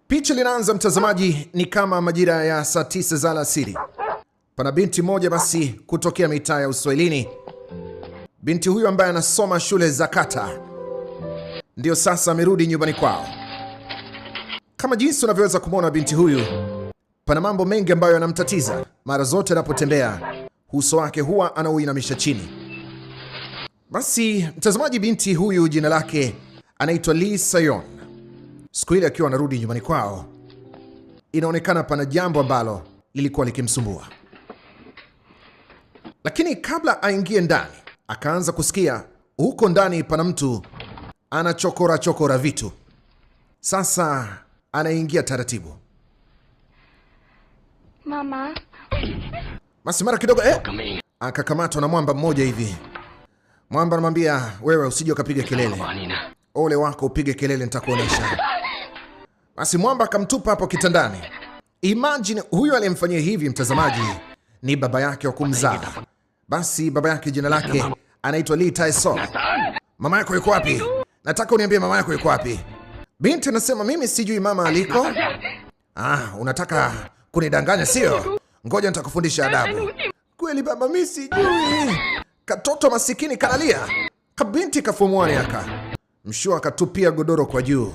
Picha linaanza mtazamaji, ni kama majira ya saa 9 za alasiri. Pana binti moja basi kutokea mitaa ya Uswahilini. Binti huyu ambaye anasoma shule za kata ndio sasa amerudi nyumbani kwao. Kama jinsi unavyoweza kumwona binti huyu, pana mambo mengi ambayo yanamtatiza. Mara zote anapotembea uso wake huwa anauinamisha chini. Basi mtazamaji, binti huyu jina lake anaitwa Lee Sayon. Siku ile akiwa anarudi nyumbani kwao, inaonekana pana jambo ambalo lilikuwa likimsumbua, lakini kabla aingie ndani, akaanza kusikia huko ndani pana mtu anachokora chokora vitu. Sasa anaingia taratibu. Mama. Basi mara kidogo akakamatwa na mwamba mmoja hivi. Mwamba anamwambia wewe, usije ukapiga kelele, ole wako upige kelele, nitakuonesha. Basi mwamba akamtupa hapo kitandani. Imagine huyu aliyemfanyia hivi, mtazamaji, ni baba yake wa kumzaa. Basi baba yake jina lake anaitwa Lee Tae-soo. Mama yako yuko wapi? Nataka uniambie mama yako yuko wapi? Binti anasema mimi sijui mama aliko. Ah, unataka kunidanganya sio? Ngoja nitakufundisha adabu. Kweli baba, mimi sijui. Katoto masikini kanalia. Kabinti kafumwani aka. Mshua akatupia godoro kwa juu.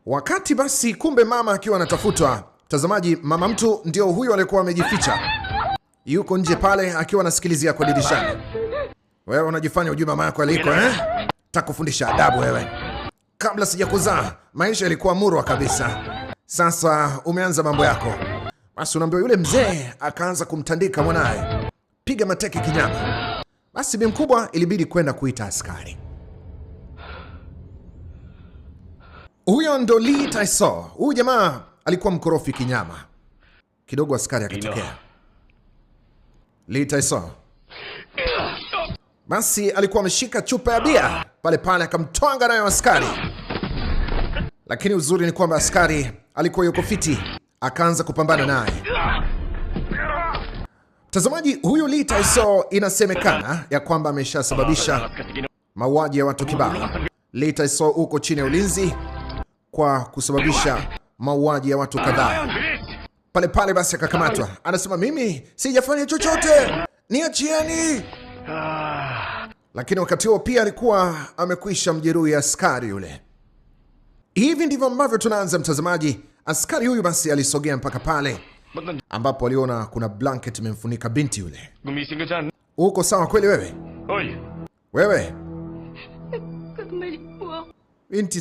Wakati basi kumbe mama akiwa anatafutwa, mtazamaji, mama mtu ndio huyo aliyekuwa amejificha. Yuko nje pale akiwa anasikilizia kwa dirishani. Wewe unajifanya hujui mama yako aliko eh? Takufundisha adabu wewe. Kabla sijakuzaa maisha yalikuwa murwa kabisa. Sasa umeanza mambo yako. Basi unaambiwa yule mzee akaanza kumtandika mwanaye, piga mateke kinyama. Basi bi mkubwa ilibidi kwenda kuita askari. Huyo ndo Lee Tae-soo. Huyu jamaa alikuwa mkorofi kinyama. Kidogo askari akatokea. Lee Tae-soo basi alikuwa ameshika chupa ya bia pale pale, akamtwanga nayo askari, lakini uzuri ni kwamba askari alikuwa yuko fiti, akaanza kupambana naye. Mtazamaji, huyu Lee Tae-soo inasemekana ya kwamba ameshasababisha mauaji ya watu kibao. Lee Tae-soo uko chini ya ulinzi kwa kusababisha mauaji ya watu kadhaa. Pale pale basi akakamatwa, anasema mimi sijafanya chochote, niachieni. Lakini wakati huo pia alikuwa amekwisha mjeruhi askari yule. Hivi ndivyo ambavyo tunaanza mtazamaji. Askari huyu basi alisogea mpaka pale ambapo aliona kuna blanket imemfunika binti yule. Uko sawa kweli wewe? Wewe? Binti